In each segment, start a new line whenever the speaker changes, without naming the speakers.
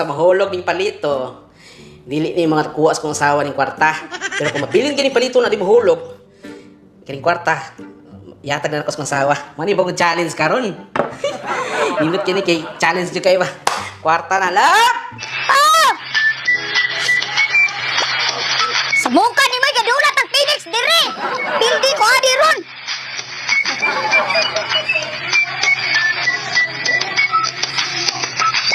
Basta mahulog ning palito. Dili ni mga kuha sa kong asawa ning kwarta. Pero kung mabilin kini palito na di mahulog, kining kwarta, yatag na nako sa kong asawa. Mani bagong challenge karon. Nindot kini kay challenge jud kayo ba. Kwarta na lap.
Ah! Sa muka ni may gadulat ang Phoenix dire. Pildi ko adi ron.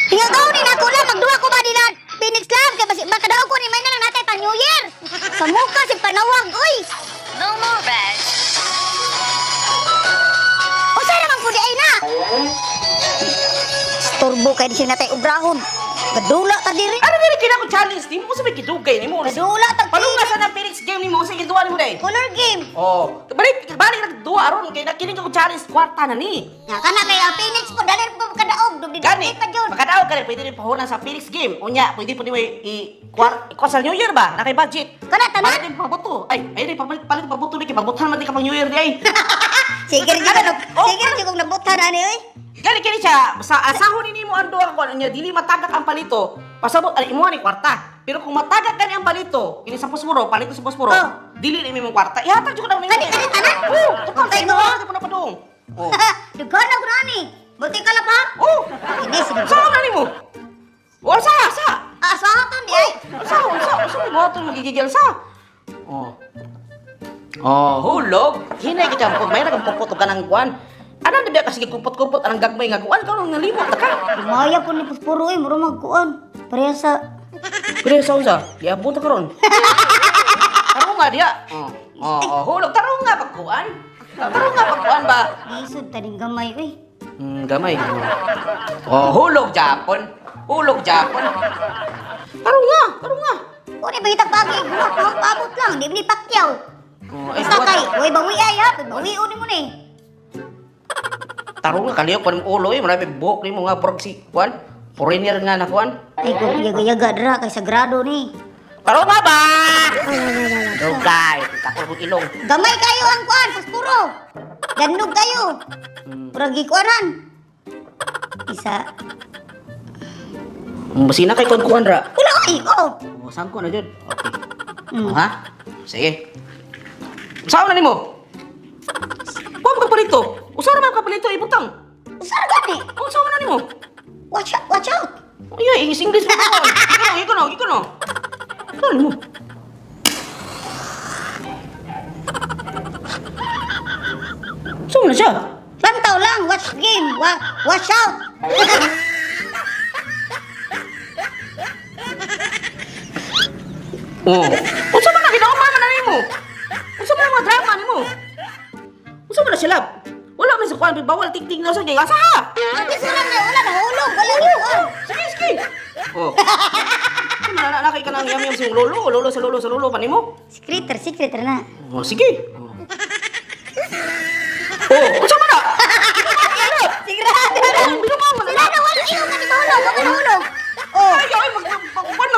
Hingagaw ni nako lang magduha ko ba nila Phoenix lang kay basi makadaog ko ni may na lang natay pa New Year. Sa muka si panawag oy.
No more red.
Usa naman pud ay na. Storbo kay di siya natay obrahon. Gadula ta diri.
Ano dili kina ko challenge nimo sa may gidugay nimo?
Gadula ta.
Palunga sa na Phoenix game nimo sa giduha nimo day.
Color game.
Oh, balik balik nagduha aron kay nakining ko challenge kwarta na ni.
Nga kana kay ang Phoenix po dali ko kadaog dugdi
Gani,
pa jud.
makadaog ka rin, pwede rin pahunan sa Phoenix game. Unya, pwede po nimo i kwar i sa New Year ba? Nakay budget.
Kana tanan.
Palit din pabuto. Ay, ay rin papalit palit pabuto ni kay pabutan man di ka pang New Year di ay.
Sige rin jud
Oh.
sige rin jud kung nabutan ani oy.
Gani kini siya, sa asahon ni nimo ang duha ko niya dili matagak ang palito. Pasabot ay imo ni kwarta. Pero kung matagak kani ang palito, kini sa posporo, palito sa posporo,
Oh.
dili ni imong kwarta. Ihatag jud ko na nimo.
Kani, kani, tanan?
Oh, total
Okay,
sa imo
go.
di pa na padung. Oh.
Dughan na ani. Buti ka lang pa.
Oh.
Ini sige.
Saan na nimo? Oh, sa sa.
Ah, sa aton di ay.
Sa sa sa may buhaton magigigil sa. Oh. Oh, hulog. Hinay kita ko may kang kupot og kanang kuan. Ana na biya kasi kupot-kupot anang gagmay nga kuan karon nga limot ta ka.
Maya po ni posporo oy, mura magkuan. Pareha sa
Pero sa unsa? Giabot ta karon. Tarong nga diya. Oh. Oh, oh, hulog tarong nga pagkuan. Tarong nga pagkuan ba?
Lisod taning gamay oy.
Gamay. Oh, hulog Japon. Hulog Japon. Tarong nga, tarong nga.
Kuni ba itag pagi guwa ko paabot lang di ni pakyaw.
Oh, ay,
Basta kay way bawi ay ha, bawion nimo ni.
Tarong nga kaliyok pan ulo eh, marami buhok nimo nga prog si kuan. Foreigner nga na kuan.
Ay ko yaga-yaga dra kay sagrado ni.
Tarong nga ba? Dugay, takol kong ilong.
Gamay kayo ang kuan, posporo. Dandog kayo. Murag gikuanan. Isa.
Basina kay kuan kuan ra.
Wala oy, oh.
Oh, sangko na jud. Okay.
Mm.
Oh, ha? Sige. Saan na nimo? Wa ka palito. Usa ra man ka palito ibutang.
Usar gani.
Oh, saan na nimo?
Watch out, watch out.
Oh, yeah, English English mo. Ikaw, ikaw no, ikaw no. Saan nimo? Saan na siya?
Lantaw lang, watch game, watch out.
Oh. Unsa man na ginawa man na nimo? Unsa man ang mga drama nimo? Unsa man na sila? Wala man sa kuan, bawal tigtig na sa kay asa ha.
Ang lang na wala nahulog, wala gikuan.
Sige, sige. Oh. Ano na kay kanang yam yam sa imong lolo, lolo sa lolo sa lolo pa nimo?
Secret, secret na.
Oh, sige. Oh. Oh, unsa man na?
Sigurado.
Binuman man
Wala na, wala. Ayaw ka ni mahulog, wala nahulog. Oh.
Ay, ay, mag kuan